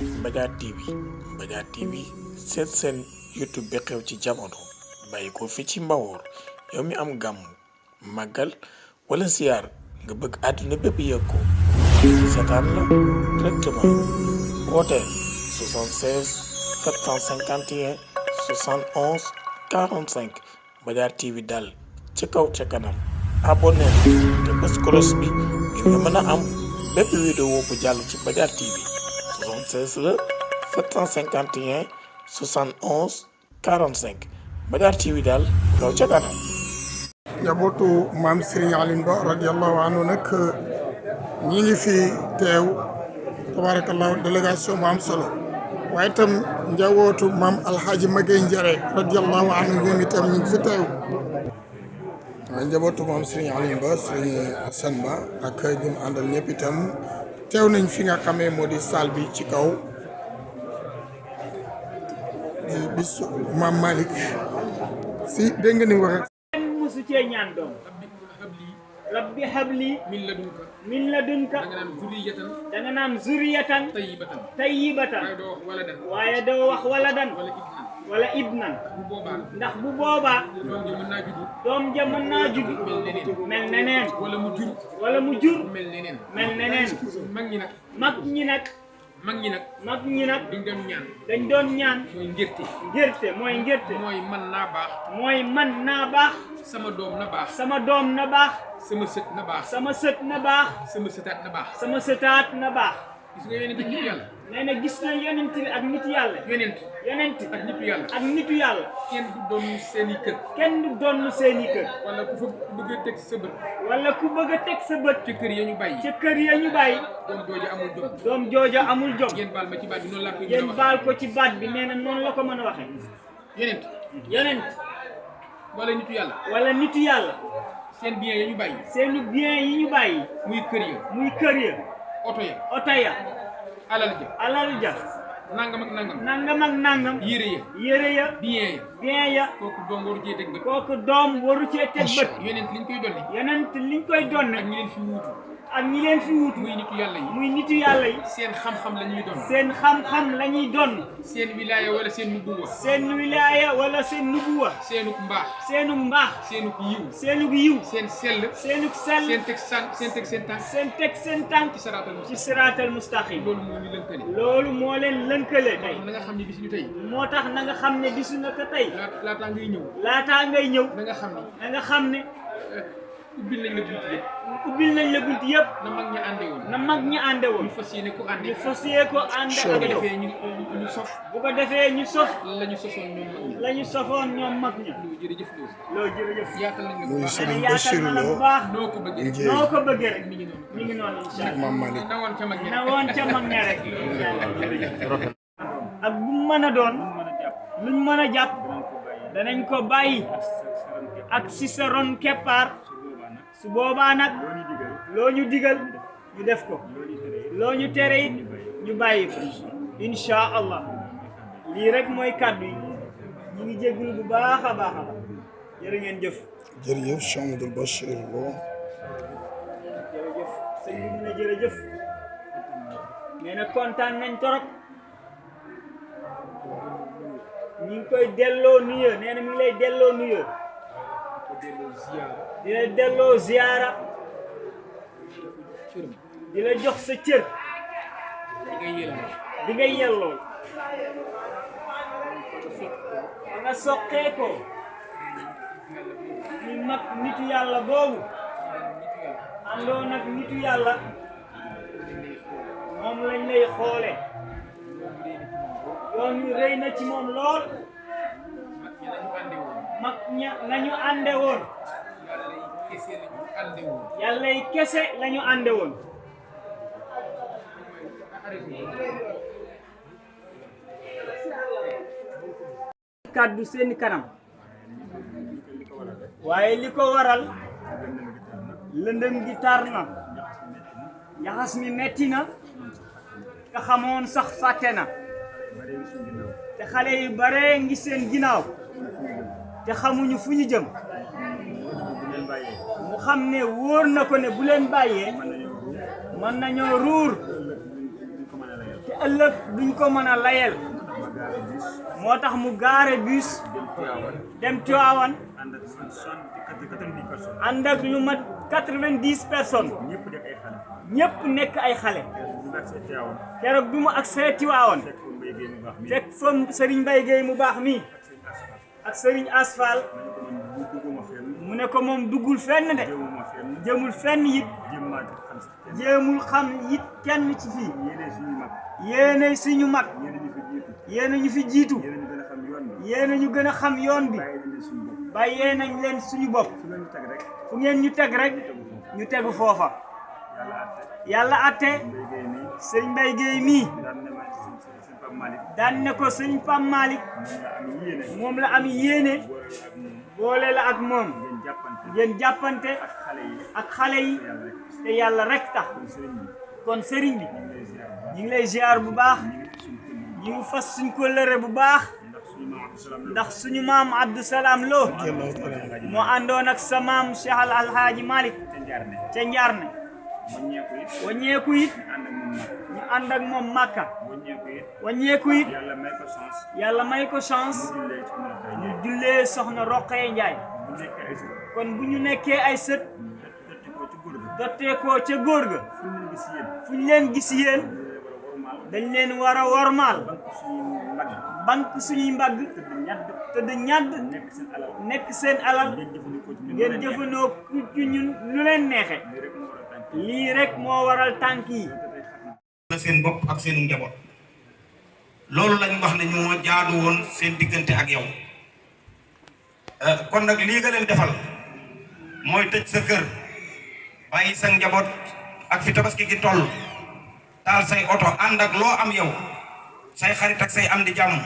Mbadiar TV Mbadiar TV seet seen YouTube bi xew ci jamono bàyyi ko fi ci Mbawoor yow mi am gàmm màggal wala ziar nga bëgg àdduna bépp yëg ko seetaan la directement wooteel 76 451 71 45 Mbadiar TV daal ci kaw ca kanam abonné te bës cloche bi ngir nga mën a am bépp vidéo bu jàll ci Mbadiar TV 76 la 751 71 45 Mbadiar TV daal kaw ca kanam. njabootu maam Serigne Alioune Ba radiyallahu anhu nag ñi ngi fi teew tabarakallahu délégation bu am solo waaye itam njabootu maam Alhaji Magay Njare radiyallahu anhu ñoom itam ñi ngi fi teew. njabootu maam Serigne Alioune Ba Serigne Assane Ba ak ñi mu àndal ñëpp itam teew nañ fi nga xamee moo di salle bi ci kaw di bisu maam Malick si dégg nga ni wax musu cee ñaan doom rabbi habli min ladunka da nga naan zuriyatan tayyibatan waaye doo wax waladan wala ibnan ndax bu boobaa doom ja mën naa judd mel neneen wala mu jur mel neneen mag ñi nag dañ doon ñaan ngirte mooy man naa baax sama doom na baax sama sët na baax sama sëtaat na baax gis nga yonent nit yàlla nee na gis na yonent bi ak nit yàlla yonent ak nitu yàlla kenn du doon seeni kër wala ku fa bëgg a teg sa bët ci kër ya ñu bàyyi doom jooja amul jom ngeen baal ma ci baat bi noonu laa koy ngeen baal ko ci baat bi nee na noonu la ko mën a waxee yonent wala nitu yàlla seen bien yi ñu bàyyi muy kër ya oto ya alal ja nangam ak nangam yére ya bien ya kooku doom waru cee teg bët yonent liñ koy donne ak ñi leen fi wuutu muy nitu yàlla yi seen xam-xam la ñuy doon seen wilaaya wala seen nubuwa seenuk mbaax seenuk yiw seen sell seenuk seen teg seen tànk ci siraatal mustaqim loolu moo leen lënkale tey moo tax na nga xam ne bisu na ko tey laataa ngay ñëw na nga xam ne ubbil nañ la bunt yëpp na mag ñi ànde woon ñu fas yéene ko ànde ak yow bu ko defee ñu sof la ñu sofoon ñoom mag ña loolu jërëjëf yaatal nañ muy Serigne Bachir la bu baax noo ko bëggee rek mi ngi noonu incha allah maam Malick na woon ca mag ña rek ak bu mën a doon luñ mën a jàpp danañ ko bàyyi ak si sa ron keppaar su boobaa nag loo ñu digal ñu def ko loo ñu tere it ñu bàyyi ko insha allah lii rek mooy kàddu yi ñu ngi jégalu bu baax a baax a baax jërë ngeen jëf. jërëjëf Cheikh Amadou Bachir Lo. jërëjëf sëñ bi mu ne jërëjëf nee na kontaan nañ torop ñu ngi koy delloo nuyoo nee na mi ngi lay delloo nuyoo di la delloo ziyaara di la jox sa cër di nga yelloo da nga soqee ko ñu mag nitu yàlla boobu àndoo nag nitu yàlla moom lañ lay xoole yoon wi rëy na ci moom lool mag ña nañu ànde woon yàlla yi kese lañu ànde woon kàddu seeni kanam waaye li ko waral lëndëm gi tar na njaxas mi metti na nga xamoon sax fàtte na te xale yu bare ngi seen ginnaaw te xamuñu fu ñu jëm mu xam ne wóor na ko ne bu leen bàyyee mën nañoo ruur te ëllëg duñ ko mën a layel moo tax mu gaare bus dem Tiwaawan ànd ak lu mat 90 personnes ñëpp nekk ay xale keroog bi mu agsee Tiwaawan fekk fa Serigne Mbaye Gueye mu baax mi ak Serigne Asfal mu ne ko moom duggul fenn de jëmul fenn it jéemul xam it kenn ci fii yéene suñu mag yéene ñu fi jiitu yéene ñu gën a xam yoon bi bàyyee nañ leen suñu bopp fu ngeen ñu teg rek ñu tegu foofa yàlla atte sëñ Mbaye Gueye mii daan ne ko sëñ Pam Malick moom la am yéene boole la ak moom ngeen jàppante ak xale yi te yàlla rek tax kon sëriñ bi ñu ngi lay ziar bu baax ñu ngi fas suñ kóllëre bu baax ndax suñu maam Abdou Salam Lo moo àndoon ak sa maam Cheikh Alhaaji Malick ca Njaarne waññeeku it ñu ànd ak moom Makka waññeeku it yàlla may ko chance ñu jullee soxna Roqee Njaay kon bu ñu nekkee ay sët dottee ko ca góor ga fu ñu leen gis yéen dañ leen war a wormaal bank suñuy mbagg tëdd ñadd nekk seen alal ngeen jëfandoo ci ñun lu leen neexe lii rek moo waral tànk yi na seen bopp ak seen njaboot loolu lañ wax ne ñoo jaadu woon seen diggante ak yow kon nag lii nga leen defal mooy tëj sa kër bàyyi sa njaboot ak fi tabaski gi toll taal say oto ànd ak loo am yow say xarit ak say am di jàmm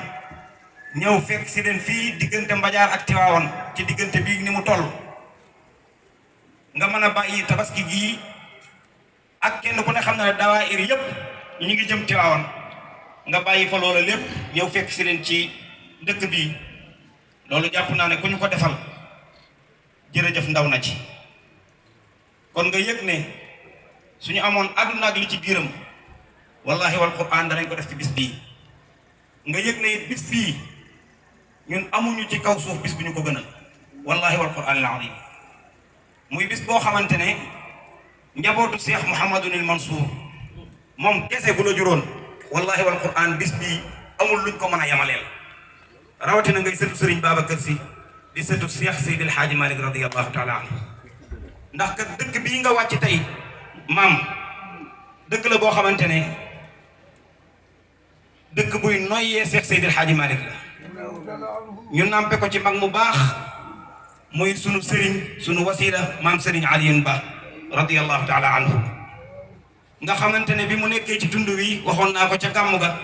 ñëw fekk si leen fii diggante Mbajaar ak Tiwaawan ci diggante bii ni mu toll nga mën a bàyyi tabaski gii ak kenn ku ne xam na ne dawaayir yëpp ñu ngi jëm Tiwaawan nga bàyyi fa loola lépp ñëw fekk si leen ci dëkk bii loolu jàpp naa ne ku ñu ko defal jërëjëf ndaw na ci kon nga yëg ne suñu amoon àdduna ak li ci biiram wallahi wal Qur'an danañ ko def ci bis bii nga yëg ne it bis bii ñun amuñu ci kaw suuf bis bu ñu ko gënal wallahi wal Qur'an al-azim muy bis boo xamante ne njabootu Cheikh Mouhamadunil Mansour moom kese bu la juróon wallahi wal Qur'an bis bii amul luñ ko mën a yamaleel rawatina ngay sëtu Serigne Babacar Sy di sëtu Cheikh Seydil Hadji Malick radiyallahu taala anhu ndax kat dëkk bii nga wàcc tey maam dëkk la boo xamante ne dëkk buy noyyee Cheikh Seydil Hadji Malick la ñu nampe ko ci mag mu baax muy sunu sëriñ sunu wasila maam Serigne Alioune Ba radiyallahu taala anhu nga xamante ne bi mu nekkee ci tund wi waxoon naa ko ca gàmmu ga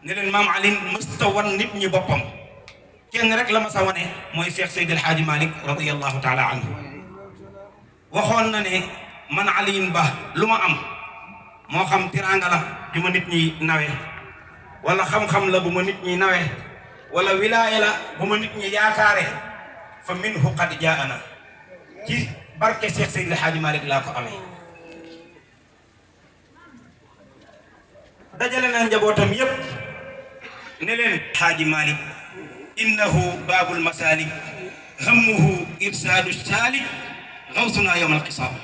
ne leen maam Alioune mësta wan nit ñi boppam kenn rek la ma sa wane mooy Cheikh Seydil Hadji Malick radiyallahu taala anhu waxoon na ne man Alioune Ba lu ma am moo xam tiraanga la ju ma nit ñi nawe wala xam-xam la bu ma nit ñi nawe wala wilaaya la bu ma nit ñi yaakaare fa minhu qad jaana ci barke Cheikh Seydil Hadji Malick laa ko amee dajale na njabootam yépp ne leen Hadji Malick innahu baabul masalik hammuhu irsaadu saalik gawsuna yawm alqisaam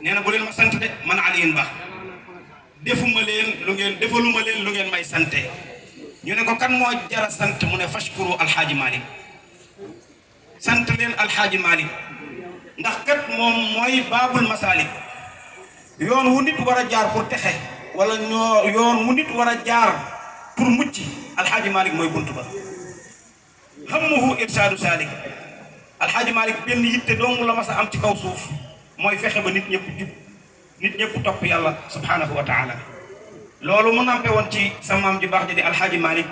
nee na bu leen ma sant de man Alioune Ba defaluma leen lu ngeen may sante ñu ne ko kan moo jara sant mu ne fashkuru alxaaji Malick sant leen alxaaji Malick ndax kat moom mooy baabul masalik yoon wu nit war a jaar pour texe wala yoon wu nit war a jaar pour mucc alxaaji Malick mooy buntu ba hammuhu irsaadu saalik alxaaji Malick benn yitte dong la mas a am ci kaw suuf mooy fexe ba nit ñëpp jub nit ñëpp topp yàlla subhanahu wa taala loolu mu nampe woon ci sa maam ji baax ji di alxaaji Malick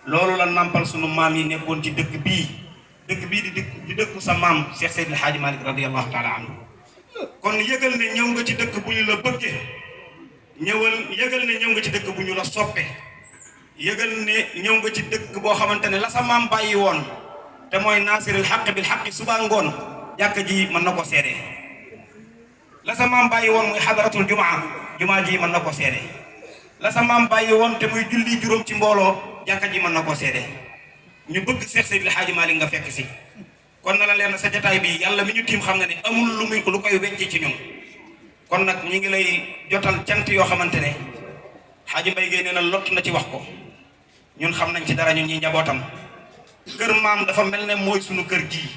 loolu la nampal sunu maam yi nekkoon ci dëkk bii di dëkku sa maam Cheikh Seydil Hadji Malick radiyallahu taala anhu kon yëgal ne ñëw nga ci dëkk bu ñu la bëggee yëgal ne ñëw nga ci dëkk bu ñu la soppe yëgal ne ñëw nga ci dëkk boo xamante ne la sa maam bàyyi woon te mooy naasiril xaq bil xaqi suba ngoon jàkka ji mën na ko seede la sa maam bàyyi woon muy xadaratul jumaa ji mën na ko seede la sa maam bàyyi woon te muy julli juróom ci mbooloo jàkka ji mën na koo seede ñu bëgg Seex Seydil Haaji Maalik nga fekk si kon na la leer na sa jataay bi yàlla mi ñu tiim xam nga ne amul lu koy wecc ci ñun kon nag ñi ngi lay jotal cant yoo xamante ne Haaji Mbay Géey nee na lott na ci wax ko ñun xam nañ ci dara ñun ñi njabootam kër maam dafa mel ne mooy suñu kër gii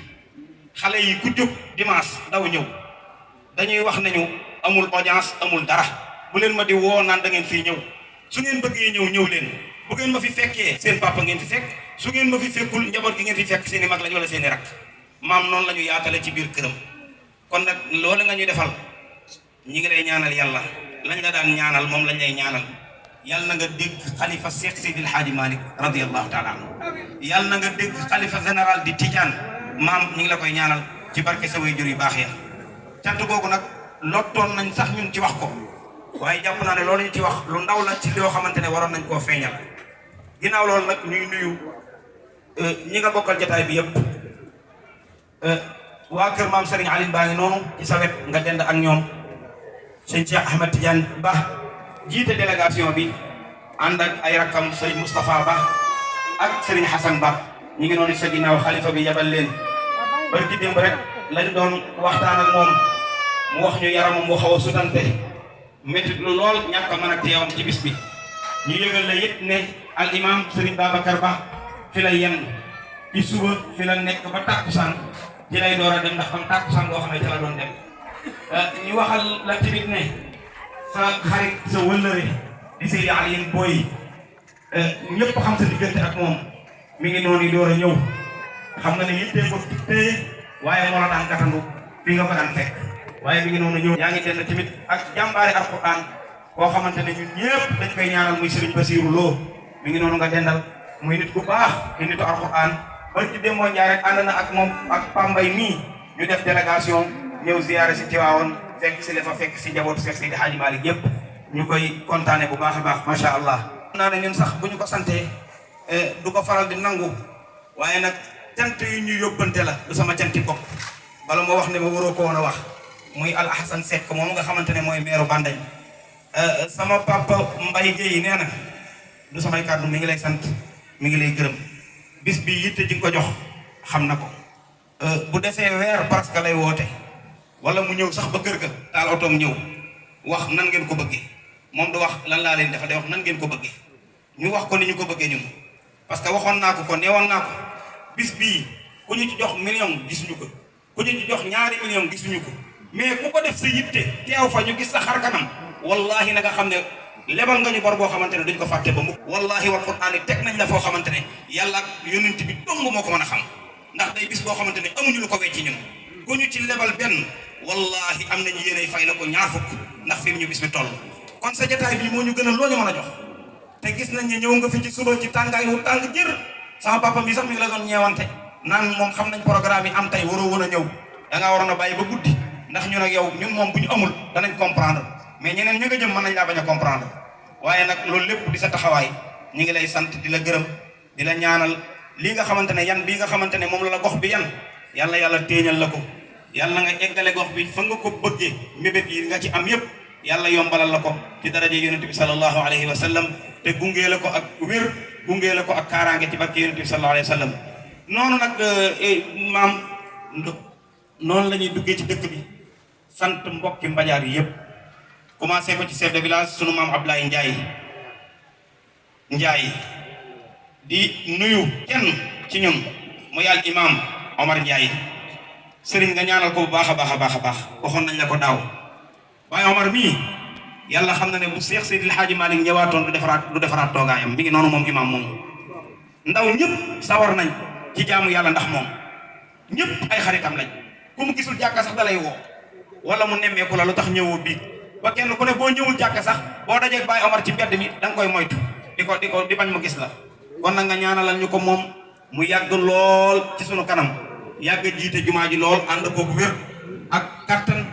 xale yi ku jóg dimanche daw ñëw dañuy wax nañu amul audience amul dara bu leen ma di woo naan da ngeen fii ñëw su ngeen bëggee ñëw leen bu ngeen ma fi fekkee seen papa ngeen fi fekk su ngeen ma fi fekkul njaboot gi ngeen fi fekk seen i mag lañ wala seen i rak maam noonu la ñu yaatale ci biir këram kon nag loolu nga ñu defal ñi ngi lay ñaanal yàlla lañ la daan ñaanal moom lañ lay ñaanal yàlla na nga dégg xalifa Seex Seydil Haaji Maalik radiyallahu taala anhu yàlla na nga dégg xalifa général di Tidiane maam ñi ngi la koy ñaanal ci barke sa waajur yu baax ya cant googu nag lottoon nañ sax ñun ci wax ko waaye jàpp naa ne loolu ñu ci wax lu ndaw la ci loo xamante ne waroon nañ koo feeñal ginnaaw loolu nag ñuy nuyu ñi nga bokkal jataay bi yëpp waa kër maam Serigne Aline baa ngi noonu ci sa wet nga dend ak ñoom sëñ Cheikh Ahmed Tidiane Ba jiite délégation bi ànd ak ay rakkam Serigne Moustapha Ba ak Serigne Hassan Ba ñu ngi noonu sa ginnaaw xalifa bi yabal leen barki démb rek lañ doon waxtaan ak moom mu wax ñu yaramam mu xaw a sutante métti lu lool ñàkk a mën a teewam ci bis bi ñu yëgal la it ne al imam Serigne Babacar Ba fi la yenn ci suba fi la nekk ba tàkkusaan ci lay door a dem ndax am tàkkusaan boo xam ne ci la doon dem ñu waxal la tamit ne sa xarit sa wëllëre di Seydi Aliyin Boy ñëpp xam sa diggante ak moom mi ngi noonu door a ñëw xam nga ne yittee ko téye waaye moo la daan gàttandu fi nga ko daan fekk waaye mi ngi noonu ñëw yaa ngi denn tamit ak jàmbaari alquran koo xamante ne ñun ñëpp dañ koy ñaanal muy Serigne Basiru Lo mi ngi noonu nga dendal muy nit ku baax di nitu alquran ba ci démboo Njaay rek ànd na ak moom ak Pambay mii ñu def délégation ñëw ziyaare si Tiwaawoon fekk si la fa fekk si njabootu Seex Seydi Haaji Maalik yëpp ñu koy kontaane bu baax a baax macha allah. naa ne ñun sax bu ñu ko santee du ko faral di nangu waaye nag cant yu ñu yóbbante la du sama canti bopp bala ma wax ne ma waroo ko woon a wax muy Al Hasan Seck moom nga xamante ne mooy meeru Bandañ sama papa Mbay Géey nee na du samay kàddu mi ngi lay sant mi ngi lay gërëm bis bi yitte ji nga ko jox xam na ko bu desee weer parce que lay woote wala mu ñëw sax ba kër ga taal otoom ñëw wax nan ngeen ko bëggee moom du wax lan laa leen dafa day wax nan ngeen ko bëggee ñu wax ko ni ñu ko bëggee ñun parce que waxoon naa ko neewoon naa ko bis bii ku ñu ci jox million gisuñu ko ku ñu ci jox ñaari million gisuñu ko mais ku ko def sa yitte teew fa ñu gis sa xar kanam wallahi na nga xam ne lebal nga ñu bor boo xamante ne duñ ko fàtte ba mukk wallahi wal qur'aan teg nañ la foo xamante ne yàlla ak yonent bi dong moo ko mën a xam ndax day bis boo xamante ne amuñu lu ko wecci ñun ku ñu ci lebal benn wallahi am nañu yéenay fay la ko ñaar fukk ndax fi mu ñu bis bi toll kon sa jotaay bi moo ñu gën a loo ñu mën a jox te gis nañ ne ñëw nga fi ci suba ci tàngaay wu tàng jër sama papa bi sax mi ngi la doon ñeewante naan moom xam nañ programme yi am tey waroo woon a ñëw da ngaa waroon a bàyyi ba guddi ndax ñun ak yow ñun moom bu ñu amul danañ comprendre mais ñeneen ña nga jëm mën nañ laa bañ a comprendre waaye nag loolu lépp di sa taxawaay ñi ngi lay sant di la gërëm di la ñaanal lii nga xamante ne yan bii nga xamante ne moom la gox bi yan yàlla yàlla téeñal la ko yàlla nga eggale gox bi fa nga ko bëggee mébét yi nga ci am yépp yàlla yombalal la ko ci daraje yonent bi sallallahu alayhi wa sallam te gungee la ko ak wér gungee la ko ak kaaraange ci barke yonent bi sallallahu alayhi wa sallam noonu nag maam noonu la ñuy duggee ci dëkk bi sant mbokki mbajaar yi yépp commencé ko ci chef de village sunu maam Ablaye Ndiaye di nuyu kenn ci ñun muy al imam Omar Ndiaye sëriñ nga ñaanal ko bu baax a baax a baax a baax waxoon nañ la ko daaw waaye Omar mii yàlla xam na ne bu Seex Seydil Haaji Maalik ñëwaatoon du defaraat toogaayam mi ngi noonu moom imam moom ndaw ñëpp sawar nañ ci jaamu yàlla ndax moom ñëpp ay xaritam lañ ku mu gisul jàkka sax dalay woo wala mu nemmeeku la lu tax ñëwoo bii ba kenn ku ne boo ñëwul jàkka sax boo dajeeg Baye Omar ci mbedd mi da nga koy moytu di bañ mu gis la kon nag nga ñaanalal ñu ko moom mu yàgg lool ci sunu kanam yàgg jiite jumaa ji lool ànd koog wér ak kattan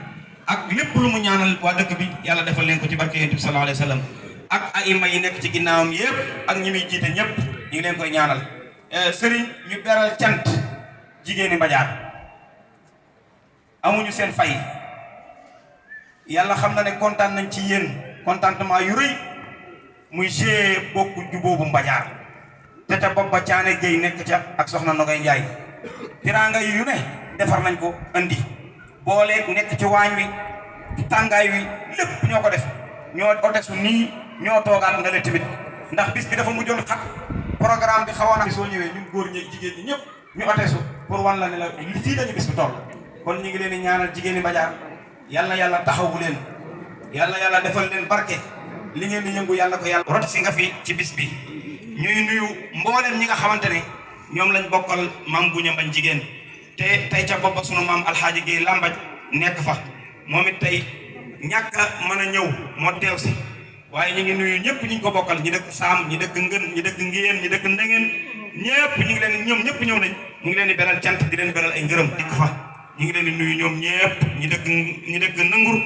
ak lépp lu mu ñaanal waa dëkk bi yàlla defal leen ko ci barke Yonent bi sallallahu alayhi wa sallam ak aima yi nekk ci ginnaawam yëpp ak ñi muy jiite ñëpp ñu ngi leen koy ñaanal sëriñ ñu beral cant jigéeni Mbajaar amuñu seen fay yàlla xam na ne kontaan nañ ci yéen contentement yu rëy muy GIE bokku jubóobu Mbajaar te ca bopp ba Caane Géy nekk ca ak soxna Nogay Njaay teraanga yu ne defar nañ ko andi booleeg nekk ci waañ wi tàngaay wi lépp ñoo ko def ñoo otesu nii ñoo toogaan nga le tamit ndax bis bi dafa mujjoon xat programme bi xawoon na soo ñëwee ñun góor ñi jigéen ñi ñëpp ñu otesu pour wan la ne la fii lañu bis bi toll kon ñu ngi leen di ñaanal jigéeni Mbajaar yàlla yàlla taxawu leen yàlla yàlla defal leen barke li ngeen di yëngu yàlla ko yàlla rot si nga fi ci bis bi ñuy nuyu mboolem ñi nga xamante ne ñoom lañ bokkal maam bu ñambañ jigéen te tey ca bopp sunu maam alxaaji Géey Lambaj nekk fa moom it tey ñàkk a mën a ñëw moo teew si waaye ñu ngi nuyu ñëpp ñu ko bokkal ñi dëkk Saam ñi dëkk Ngën ñi dëkk Ngiyeen ñi dëkk Ndengeen ñëpp ñu ngi leen ñoom ñëpp ñëw nañ ñu ngi leen di beral cant di leen beral ay ngërëm dikk fa ñu ngi leen di nuyu ñoom ñëpp ñi dëkk Nangur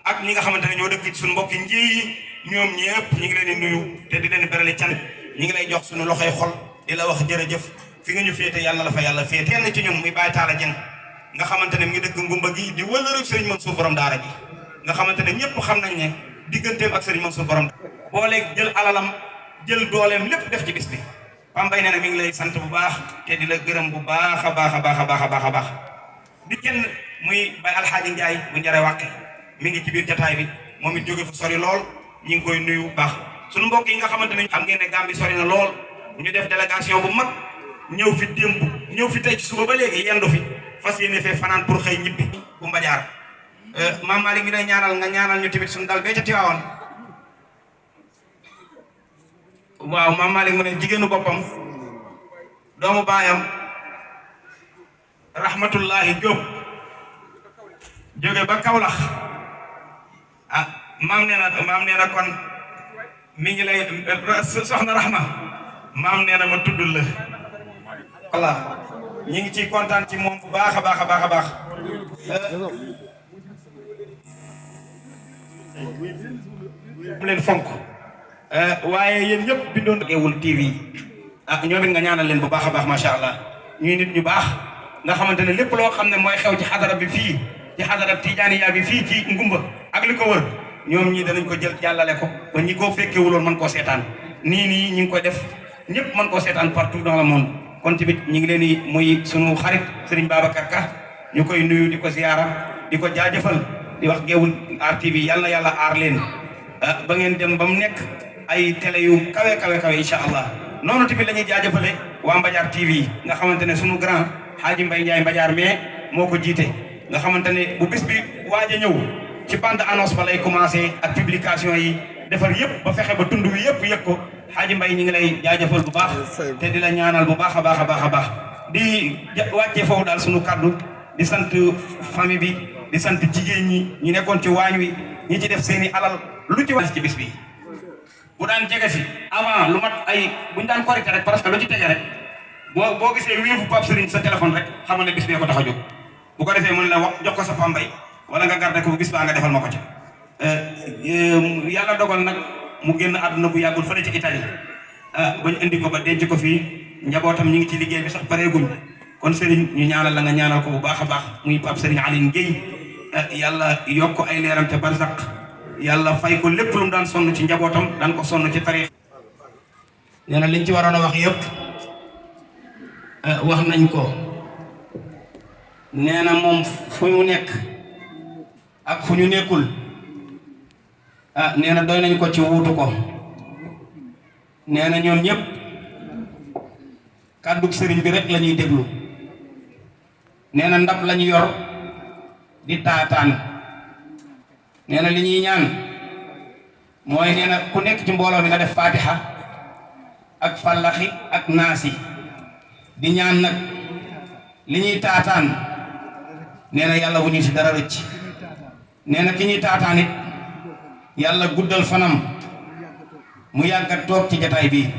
ak ñi nga xamante ne ñoo dëkk suñu mbokki njiy yi ñoom ñëpp ñu ngi leen di nuyu te di leen di berali cant ñu ngi lay jox suñu loxoy xol di la wax jërëjëf fi nga ñu féete yàlla la fa yàlla féete kenn ci ñun muy Baye Talla Dieng nga xamante ne mi ngi dëkk Ngumba gi di wëllëru Serigne Mansour borom daara ji nga xamante ne ñëpp xam nañ ne digganteem ak Serigne Mansour borom booleeg jël alalam jël dooleem lépp def ci bis bi Pambay nee na mi ngi lay sant bu baax te di la gërëm bu baax a baax a baax a baax a baax a baax di kenn muy Baye Alxaaji Njaay bu njare wàqe mi ngi ci biir jataay bi moom it jóge fu sori lool ñi ngi koy nuyu bu baax suñu mbokk yi nga xamante ne xam ngeen ne Gambie sori na lool ñu def délégation bu mag ñëw fi démb ñëw fi tey ci suba ba léegi yendu fi fas yéene fee fanaan pour xëy ñibbi bu Mbajaar Maam Malick mi lay ñaanal nga ñaanal ñu tamit suñu dal bee ca Tiwaawan waaw Maam Malick mu ne jigéenu boppam doomu baayam Rahmatullahi Jóob jóge ba Kawlax ah maam nee na kon mi ngi lay soxna Rahma maam nee na ma tuddul la voilà ñi ngi ciy kontaan ci moom bu baax a baax a baax a baax mu leen fonk waaye yéen ñëpp bindoon Géewul TV ah ñoom it nga ñaanal leen bu baax a baax macha allah ñuy nit ñu baax nga xamante ne lépp loo xam ne mooy xew ci xadara bi fii ci xadara Tijaaniya bi fii ci Ngumba ak li ko wër ñoom ñii danañ ko jël jàllale ko ba ñi koo fekkewuloon mën koo seetaan nii ñi ngi koy def ñëpp mën koo seetaan partout dans le monde kon tamit ñi ngi leen di muy sunu xarit Serigne Babacar Ka ñu koy nuyu di ko ziyaara di ko jaajëfal di wax Géewul RTV yàlla na yàlla aar leen ba ngeen dem ba mu nekk ay télé yu kawe kawe kawe incha allah noonu tamit la ñuy jaajëfale waa Mbajaar TV nga xamante ne sunu grand Xaaji Mbay Njaay Mbajaar mais moo ko jiite nga xamante ne bu bis bi waaj a ñëw ci bande annonce ba lay commencé ak publication yi defar yëpp ba fexe ba tund wi yëpp yëg ko Xaaji Mbay ñi ngi lay jaajëfal bu baax te di la ñaanal bu baax a baax a baax a baax di wàccee foofu daal sunu kaddu di sant famille bi di sant jigéen ñi ñu nekkoon ci waañ wi ñi ci def seeni alal lu ci wàcc ci bis bi bu daan jege si avant lu mat ay buñu daan korité rek parce que lu ci tege rek boo gisee wéefu Pape Serigne sa téléphone rek xamal ne bis bee ko tax a jóg bu ko defee mën la wax jox ko sa Pambay wala nga garder ko bu bis baa nga defal ma ko ca yàlla dogal nag mu génn àdduna bu yàggul fële ci Italie ba ñu indi ko ba denc ko fii njabootam ñu ngi ci liggéey bi sax pareeguñ kon Serigne ñu ñaanal la nga ñaanal ko bu baax a baax muy Pape Serigne Aline Gueye yàlla yokk ay leeram te barzak yàlla fay ko lépp lu mu daan sonn ci njabootam daan ko sonn ci tarix nee na liñ ci waroon a wax yëpp wax nañ ko nee na moom fu ñu nekk ak fu ñu nekkul nee na doy nañ ko ci wuutu ko nee na ñoom ñëpp kàddug sëriñ bi rek la ñuy déglu nee na ndab lañu yor di taataan nee na li ñuy ñaan mooy nee na ku nekk ci mbooloo mi nga def fatiha ak fallaxi ak naasi di ñaan nag li ñuy taataan nee na yàlla bu ñu ci dara rëcc nee na ki ñuy taataan it yàlla guddal fanam mu yàggat toog ci jataay bi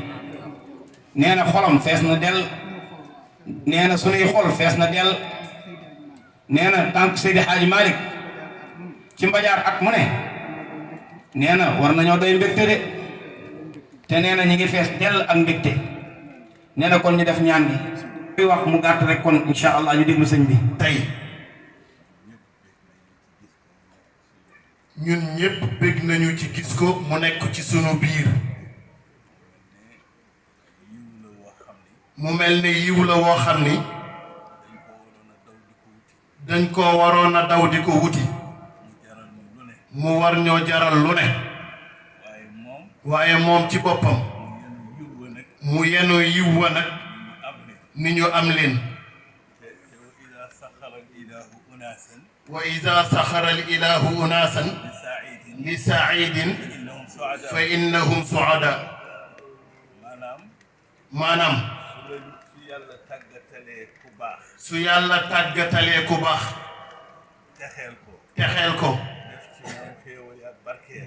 nee na xolam fees na del nee na sunuy xol fees na del nee na tànk Seydi Hadji Malick ci Mbajaar at mu ne nee na war nañoo doy mbégte de te nee na ñi ngi fees del ak mbégte nee na kon ñu def ñaan bi wax mu gàtt rek kon incha allah ñu déglu sëñ bi tey ñun ñëpp bég nañu ci gis ko mu nekk ci sunu biir mu mel ne yiw la woo xam ni dañ ko waroon a daw di ko wuti mu war ñoo jaral lu ne waaye moom ci boppam mu yenu yiw wa nag ni ñu am leen wa ida saxara al ilahu unaasan li saidin fa innahum suada maanaam su yàlla tàggatalee ku baax texeel ko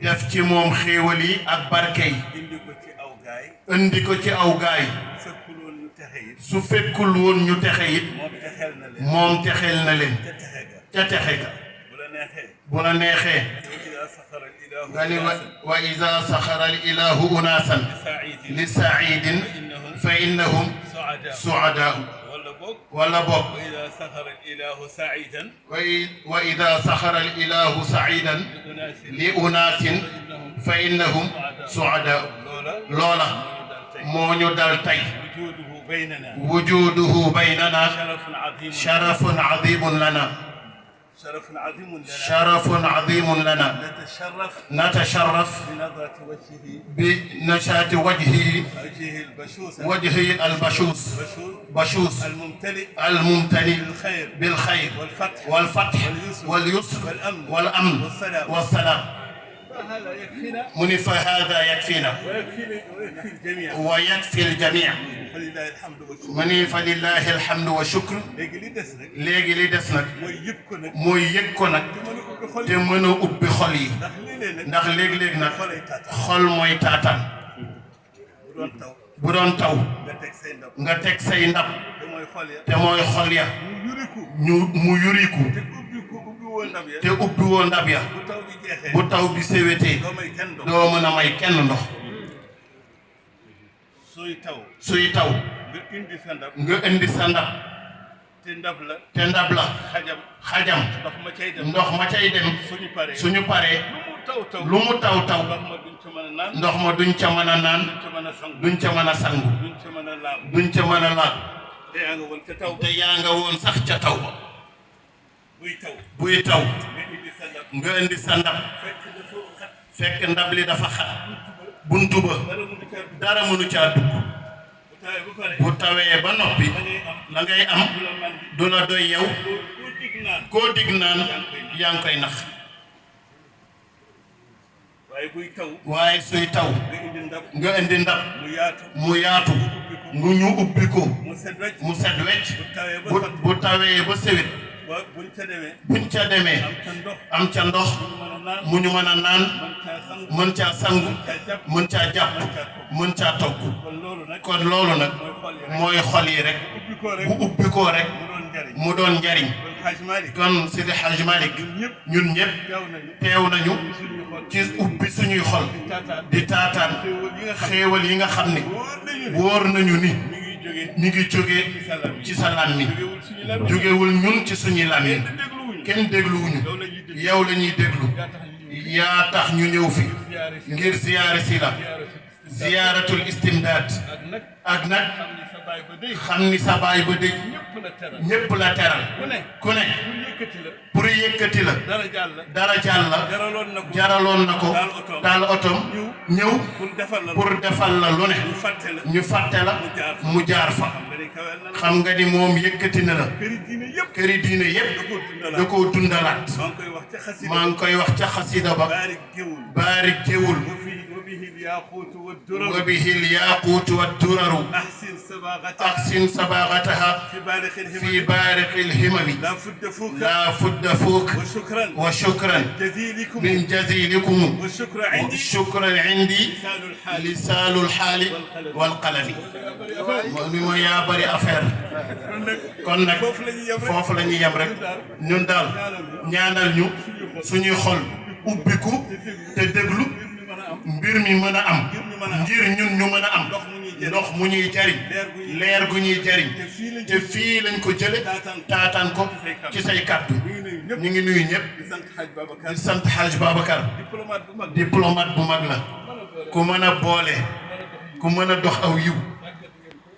def ci moom xéewal yi ak barke yi indi ko ci aw gaay su fekkul woon ñu texe it moom texeel na leen ca texe ga bu la neexee nga ni wa iza saxara al ilahu unaasan li saidin fa innahum suadaa wala boog wa ida saxara al ilahu saidan li unaasin fa innahum suadaa loola moo ñu dal tey wujuduhu baynana sharafun azimun lana شرف عظيم لنا نتشرف بنشاط وجهه البشوس الممتلئ بالخير والفتح واليسر والأمن والسلام من فهذا يكفينا ويكفي الجميع من فلله الحمد والشكر léegi li des nag mooy yëg ko nag te mën a ubbi xol yi ndax léeg-léeg nag xol mooy taataan bu doon taw nga teg say ndab te mooy xol ya mu yuriku te ubbi woo ndab ya bu taw bi sewetee doo mën a may kenn ndox suy taw nga indi sa ndab te ndab la xajam ndox ma cay dem suñu paree lu mu taw ndox ma duñ ca mën a naan duñ ca mën a sangu duñ ca mën a laab te yaa nga woon sax ca taw ba buy taw nga indi sa ndab fekk ndab li dafa xat buntu ba dara mënu caa dugg bu tawee ba noppi la ngay am du la doy yow koo dig naan yaa ngi koy nax waaye suy taw nga indi ndab mu yaatu mu ñu ubbi ko mu set wecc bu tawee ba sewit buñ ca demee am ca ndox mu ñu mën a naan mën caa sangu mën caa jàpp mën caa togg kon loolu nag mooy xol yi rek bu ubbi ko rek mu doon njariñ kon Seydi Hadji Malick ñun ñëpp teew nañu ci ubbi suñuy xol di taataan xéewal yi nga xam ne wóor nañu ni ñu ngi jógee ci sa làmmiñ jógewul ñun ci suñuy làmmiñ kenn dégluwuñu yow la ñuy déglu yaa tax ñu ñëw fi ngir ziyaare si la ziyaaratul istimdaad ak nag xam ni sa baay ba dëj ñépp la teral ku ne pour yëkkati la dara jàll la jaraloon na ko daal otom ñëw pour defal la lu ne ñu fàtte la mu jaar fa xam nga ni moom yëkkati na la këri diine yépp da koo dundalaat maa ngi koy wax ca xasida ba baari géwul وبه الياقوت والدرر أحسن صباغتها في بارق الهمم لا فد فوك وشكرا من جزيلكم والشكر عندي لسان الحال والقلم ما يا بري أفير kon nag foofu la ñuy yem rek ñun daal ñaanal ñu suñuy xol ubbiku te déglu mbir mi mën a am ngir ñun ñu mën a am ndox mu ñuy jariñ leer gu ñuy jariñ te fii lañ ko jële taataan ko ci say kàddu ñu ngi nuyu ñëpp di sant Hadj Babacar diplomate bu mag la ku mën a boole ku mën a dox aw yiw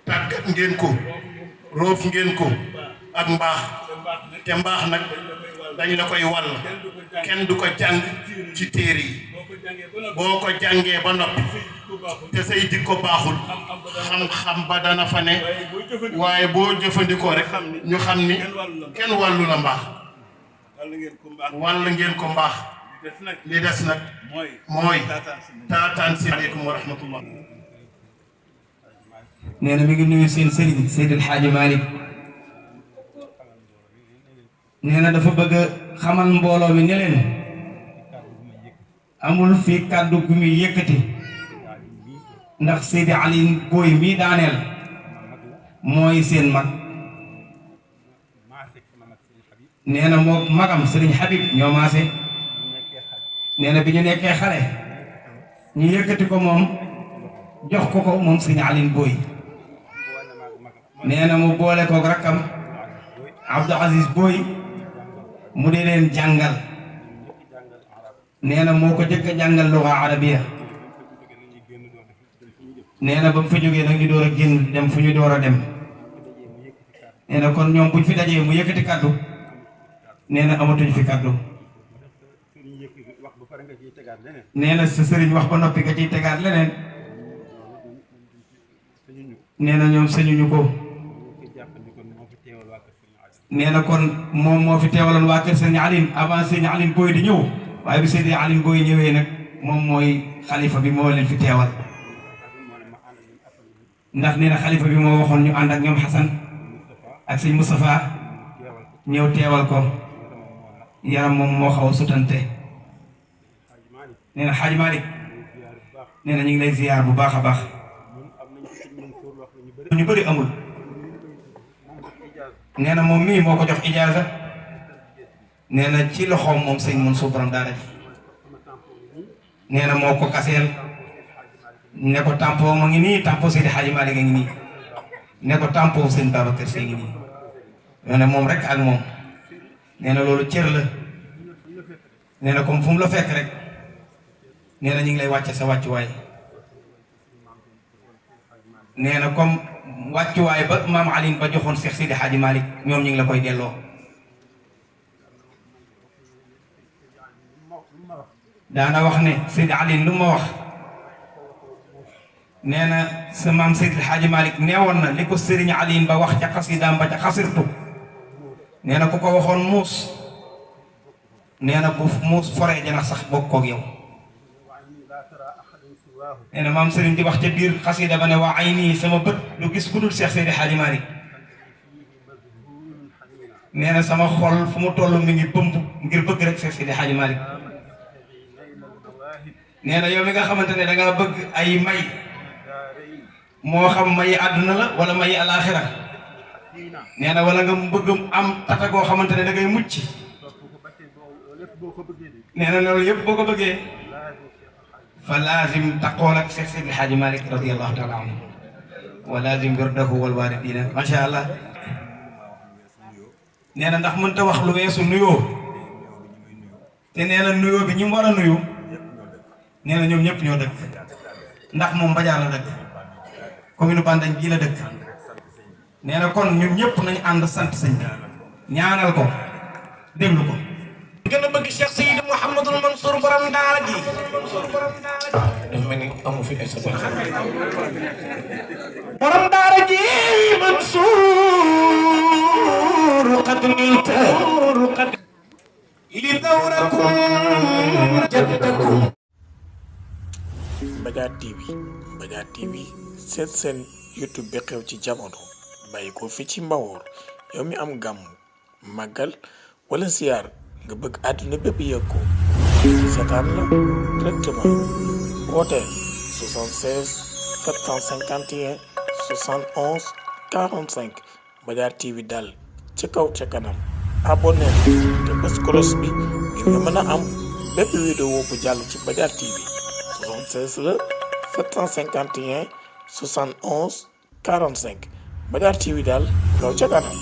tàggat ngeen ko roof ngeen ko ak mbaax te mbaax nag dañ la koy wàll kenn du ko jàng ci téere yi boo ko jàngee ba noppi te say jikko baaxul xam-xam ba dana fa ne waaye boo jëfandikoo rek ñu xam ni kenn wàllu la mbaax wàll ngeen ko mbaax li des nag mooy taataan si aleykum wa rahmatullah. nee na mi ngi nuyu seen sëriñ Seydil Hadji Malick nee na dafa bëgg a xamal mbooloo mi ne leen amul fi kàddu gu muy yëkkati ndax Seydi Ali Boy mii daaneel mooy seen mag nee na moo magam Sëriñ Habib ñoo maase nee na bi ñu nekkee xale ñu yëkkati ko moom jox ko moom Sëriñ Ali Boy nee na mu boole koog rakkam Abdou Aziz Boy mu dee leen jàngal nee na moo ko jëkk a jàngal luga arabiya nee na ba mu fa jógee nag ñu door a génn dem fu ñu door a dem nee na kon ñoom buñ fi dajee mu yëkkati kàddu nee na amatuñ fi kàddu nee na sa sëriñ wax ba noppi nga ciy tegaat leneen nee na ñoom sañuñu ko nee na kon moom moo fi teewaloon waa kër Sëriñ Aline avant Sëriñ Aline Boy di ñëw waaye bi Sëriñ Aline Boy ñëwee nag moom mooy xalifa bi moo leen fi teewal ndax nee na xalifa bi moo waxoon ñu ànd ak ñoom Xasan ak sëñ Moustapha ñëw teewal ko yaram moom moo xaw a sutante nee na Xaaji Malick nee na ñu ngi lay ziyaar bu baax a baax ñu bëri amul nee na moom mii moo ko jox ijaaza nee na ci loxoom moom sëñ Mansour borom daara ji nee na moo ko kaseel ne ko tampo ma ngi nii tampo Seydi Hadji Malick a ngi nii ne ko tampo sëñ Babacar Sy ngi nii nee na moom rek ak moom nee na loolu cër la nee na comme fu mu la fekk rek nee na ñu ngi lay wàcce sa wàccuwaay nee na comme wàccuwaay ba maam Aline ba joxoon Cheikh Seydi Hadji Malick ñoom ñu ngi la koy delloo daana wax ne Seydi Aline lu ma wax nee na sa maam Seydi Hadji Malick neewoon na li ko Sëriñ Aline ba wax ca xasidaam ba ca xasirtu nee na ku ko waxoon muus nee na bu muus foree janax sax bokk koog yow nee na maam Sëriñ di wax ca biir xasida ba ne waa ay nii sama bët lu gis ku dul Cheikh Seydi Hadji Malick nee na sama xol fu mu toll mi ngi bëmb ngir bëgg rek Cheikh Seydi Hadji Malick nee na yow mi nga xamante ne da ngaa bëgg ay may moo xam may àdduna la wala may alaaxira nee na wala nga bëgg am tata goo xamante ne da ngay mucc nee na loolu yëpp boo ko bëggee fa laazim taqool ak Cheikh Seydi Hadji Malick radiyallahu taala anhu wa laazim wirdahu wal waalidina macha allah nee na ndax mënta wax lu weesu nuyoo te nee na nuyoo bi ñi mu war a nuyu nee na ñoom ñëpp ñoo dëkk ndax moom Mbadiar la dëkk commune Bandagne bii la dëkk nee na kon ñun ñëpp nañ ànd sant sëñ bi ñaanal ko déglu ko. gën a bëgg Cheikh Seydi Mouhamadul Mansour borom daara ji. dafa mel ni amu fi ay sa borom daara ji Mansour qad nilta li dawrakum jaddakum. Mbadiar TV seet seen YouTube bi xew ci jamono bàyyi ko fi ci Mbawoor yow mi am gàmm màggal wala siyaar nga bëgg àdduna bépp yëg ko seetaan la directement wooteel 76 751 71 45 Mbadiar TV daal ci kaw ca kanam abonné te bës cloche bi ngir nga mën a am bépp vidéo bu jàll ci Mbadiar TV 76 la 751 71 45 Mbadiar TV daal kaw ca kanam.